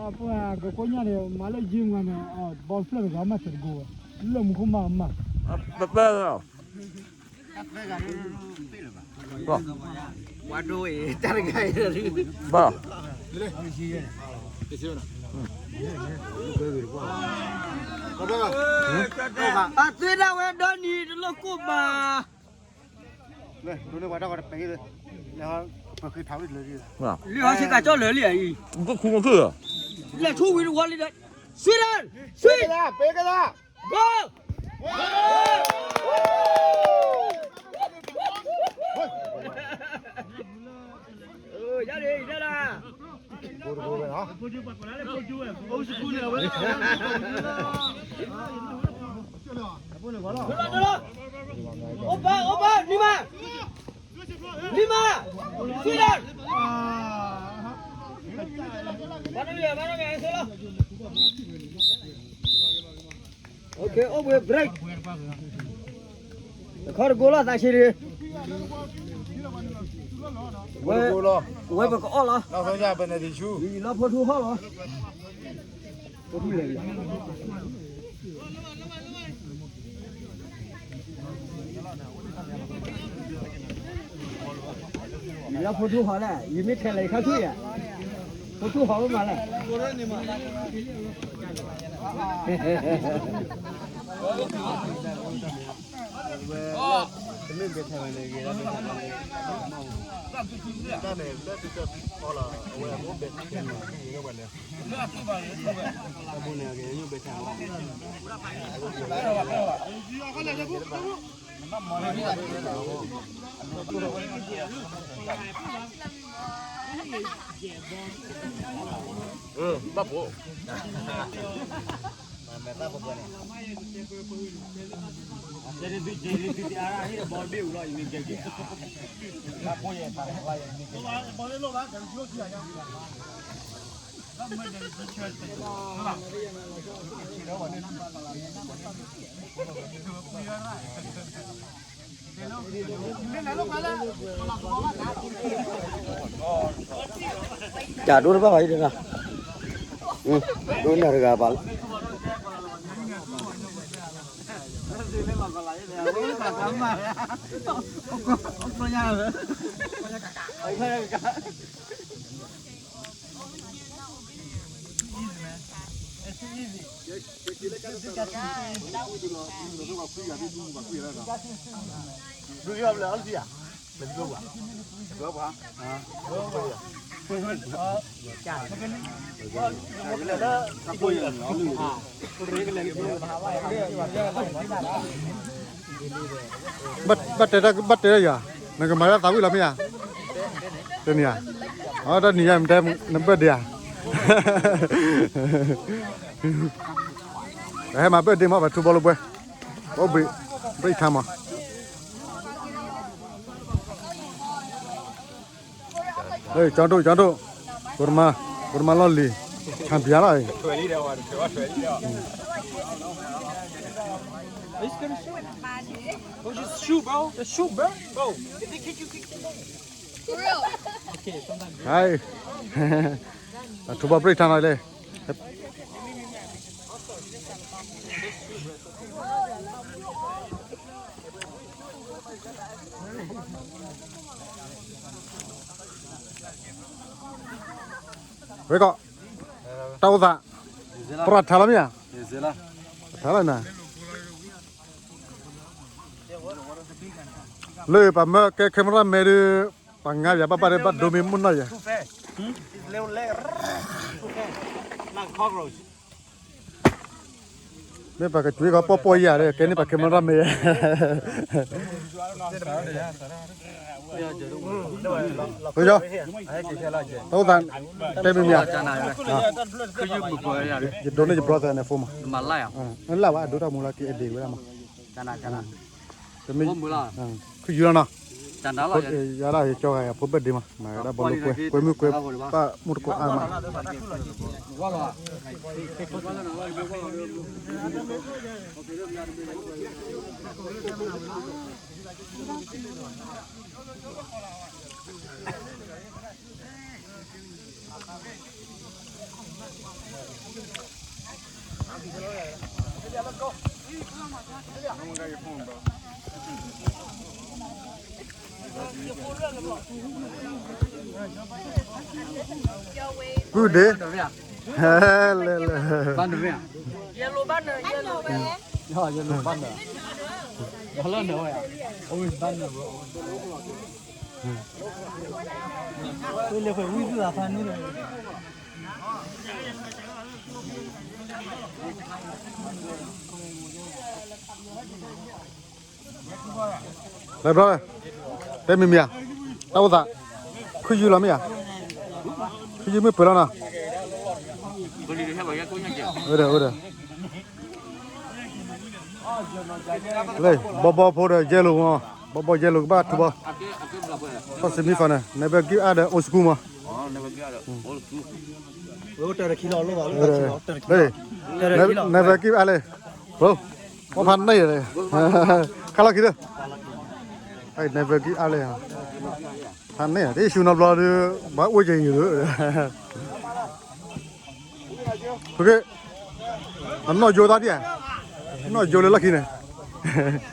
ပှၤကကိးညါန့ၣ် မၤလၢယံၤမးန့ၣ် ဘီဖျၢၣ်တဂၤမးတတကိးဝဲ လၢမူခိၣ်မးမး ပပၢၢ်လီၤ ပှၤဒိအံၤ တၢ်တဂၤအံၤ ဘၣ် အသွ့ဒၣ်ဝဲဒီနံၤတလိၣ်ကိၢ်ဘၣ် လၢဟီဆ့ကၤကၠီလၢာ်လံအံၤ ကခူမခ့ၣ် လဲၤဆူဝံၤတဝီလံဒီး Sweden Sweden က အိၣ်ဘၣ် အိၣ်ဘၣ် နံၤမး နံၤမး Sweden ဘၣ်နမံၤ ဘၣ်နမံၤ အိၣ်ဘှံး break တခီတကိးလီၤ သးဆံးတဂ့ၤ ဝဲပကအီၣ်လီၤ လီၤဖိထူဟီၣ်လီၤ ဖိထူလဲၤ ယလီၤဖိထူဟီၣ်လဲၣ် ယမ့ၢ်ထဲလဲၣ်ယခါဆူယၤ ဖိထူဟီၣ်ဝဲမးလဲၣ် ဘၣ်ဖိ ကဒိတဘၣ်ဘၣ်အံၤတဂၤ ဒိနၤတဂၤဘၣ်လီၤ ဘၣ်တဲတၢ် ဘၣ်တဲတၢ်ယၤ နကမၤတၢ်သးဝံၣ်လီၤမ့ၢ်ဧါ တနံၤဧါ အတၢ်နံၤယါမတဲ န birthday ဧါ ပဟဲမၤ birthday မး ပထူဘီလိပှဲၤ ပအိၣ်ဘှံး break time မး ကၠီဒိၣ် ကၠီဒိၣ် ပကမၤ ပကမၤလီၢ်လံၤ champion လီၤအံၤ ဟဲ အထူဘီ break time လီၤလဲၣ် ဝဲကီး တၢ်အိၣ်သး ပရၤထါလီၤမ့ၢ်ဧါ ထါလီၤနၤ လၢပှၤမၢကဲ camera man ဒီး ပှၤငါယၤဘၣ်ဘၣ်ဒီး ဘၣ်ဒိမ့ၢ်မုၢ်နီၢ်ယၤ မ့ၢ်ပှၤကကွံကီးပီၢ်ပီၢ်ယၤဒီး ကဲန့ၣ်ပှၤ camera man ယၤ ပယီၤ တၢ်အိၣ်သး တဲမ့ၢ်မ့ၢ်ဧါ ယဒိးန့ၢ်ယ brother န့ၣ် phone မး နလၢ်ဝဲအဒိတၢ်မူလၢက့ၤအဒ့ဝဲဒၣ်မး တမ့ၢ် ခုယူၤလီၤနီၤ ယၤဒၣ်ယကၠီဂၤအဖိ birthday မး မၤဝဲဒၣ်ဘီလိကွဲ ကွဲမုၢ်ကွဲပၢ်မူတကိးအါမး Thank you. ပုၢ်ဒ့, လဲၤလဲၤ, yellow banner, yellow banner, yellow banner, orange banner, လဲၤဝံသးဖးန့ၣ် လဲၤဘျီ, တဲမံၤမံၤဧါ, တၢ်အိၣ်သး, ခုယုလီၤမ့ၢ်ဧါ, ခုယုမ့ၢ်ပှဲၤလီၤနီၤ, ဝဲဒီး ဝဲဒီး, လၢ ဘီဘီဖိဒီး yellow မး, ဘီဘီ yellow ကဘၣ်ထူဘီ, ထီၣ် semi final, never give up ဒီး old school မး, လၢ never give up လၢ bro, ဝဲဖးန့ၢ်, ခါလီၤခံလၢ never give up လၢ ဖးန့ၢ် တၢ်ယ့ၣ်ၡူးနီတဘျီဒီး ဘၣ်အိၣ်က့ၤယုာ်လၢ အနီၢ်ယိသးဒ်ဧါ, နီၢ်ယိလၢလီၢ်ခံန့ၣ် တၢ်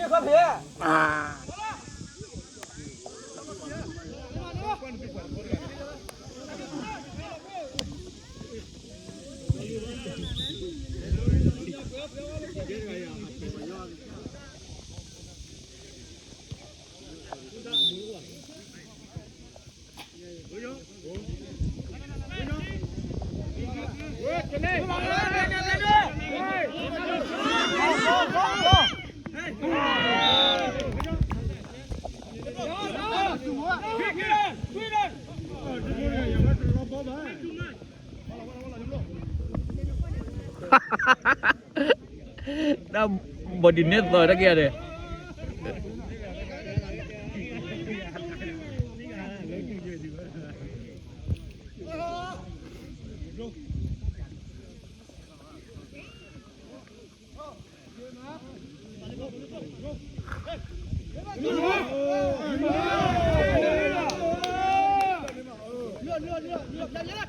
ဘီဒံးန့ၢ်သီတၢ်က့ၤယၤဒီး ဟ့ၣ်, သုသုသုသု လဲၤထီၣ်ဟံၣ်တၢ်လီၢ်, လဲၤဟံၣ်တၢ်လီၢ်.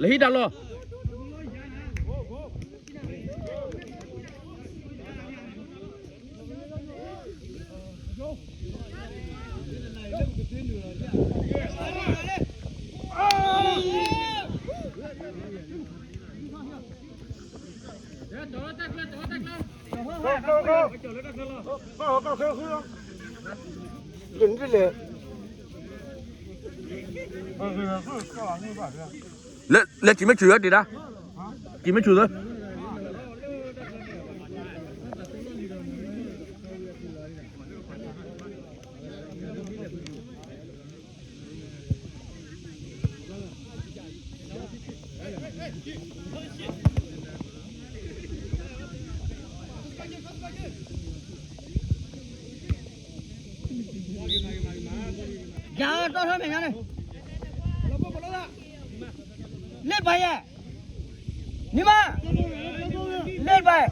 လဲၤ လဲၤစံးမ့ၢ်ဆူၣ်လၢဒံးဒၣ်, စံးမ့ၢ်ဆူၣ်သၢ ယၤတီၢ်ထီၣ်မဲာ်ညါန့ၣ်, လ့ၣ်ပာ်ယဲ, နံၤမး, လ့ၣ်ပာ်,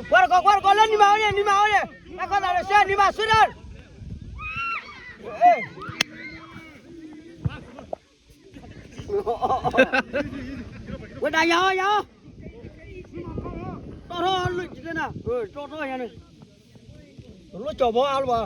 ကွၢ်တကီၢ် ကွၢ်တကီၢ် လၢနံၤမးအိၣ်န့ၣ် နံၤမးအိၣ်န့ၣ် တၢ်ခီသးလၢဆဲ နံၤမး ဆူဒၢ် ဝဲဒၣ်ယၤအီၤ ယၤအီၤ, တီၢ်ထီၣ်လၢကနၣ်, တီၢ်ထီၣ်ယၤန့ၣ်, တလိၣ်ကၠီၤဘီအါလၢၤဘၣ်,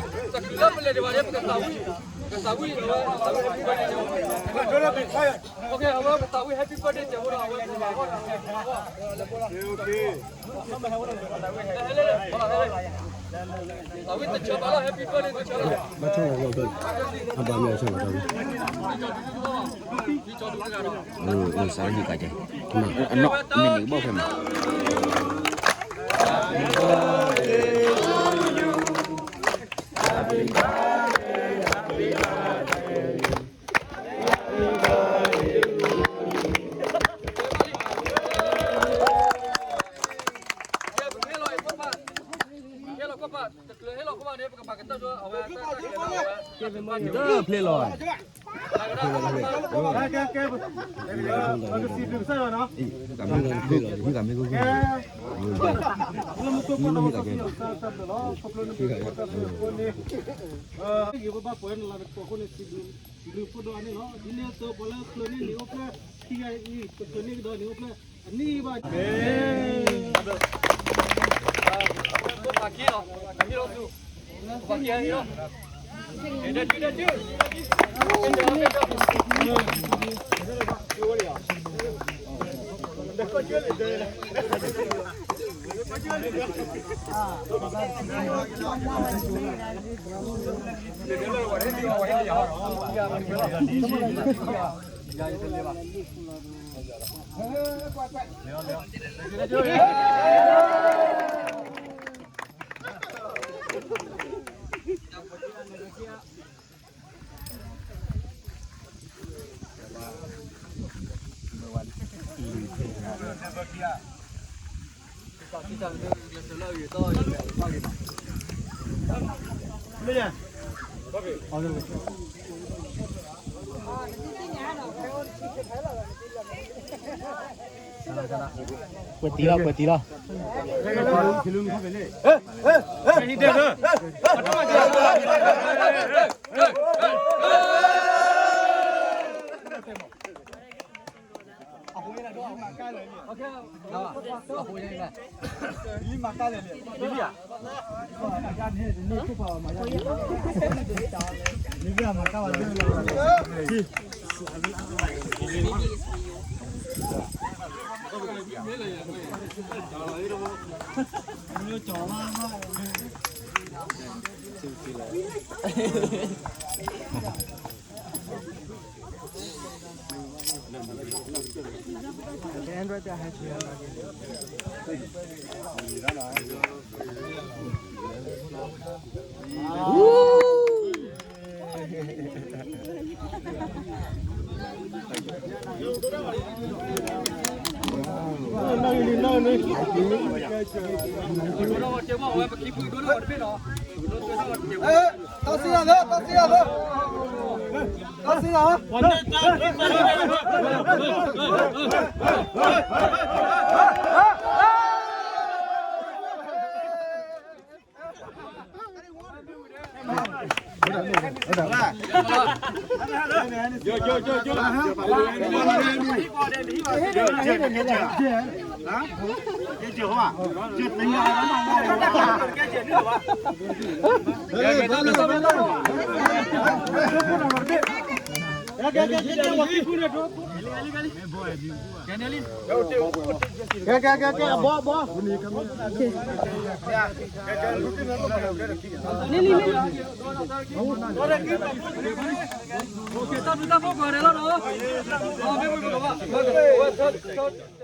တချုးလၢပလဲၤဒံးဘၣ်န့ၣ် ပကသးဝံၣ်, ကသးဝံၣ်, အဝဲကသးဝံၣ် happy birthday တဲဝဲ, အဝဲကသးဝံၣ် happy birthday တဲဝဲဒီး အဝဲ သးဝံၣ်တဆၢဘၣ်လီၤ happy birthday တဆၢလီၤ, ဘၣ်ဆၣ်လီၤ အဘၣ်မ့ၢ်ဆၢလီၤ စးဟံၣ်ကးကဲ, အနီၣ်မ့ၢ်န့ၣ်ကဘီၣ်ဖဲမး, တဖျ့လီၤ, ဂ့ၤဘၣ်ပှၤနလၤတကိးအဃိန့ၣ် စံးဘျုးဖိဒီးအန့ၣ်လီၤ. ဒ်န့ၣ်အသိးပှၤလၢချၢန့ၣ်န့ၣ်အိၣ်ဖျဲၣ်, ခံဂၤအံၤ ပချၢန့ၣ်ကဒီးန့ၣ်အိၣ်ဖျဲၣ် အနံၣ်ဘၣ်, ပှဲၤတံၢ်လီၤ ပှဲၤတံၢ်လီၤ. တၢ်စံးရၢ်လၢ တၢ်စံးရၢ်လၢ တၢ်စံးရၢ် ကဲ ကဲ ကဲ ကဲ ဘီ ဘီ လံ လံ လံ တၢ်ဘျုးတၢ်ဖှိၣ်ကိးဂၤဒဲးလီၤနီၤ, မ့ၢ်ဝဲပကဘၣ်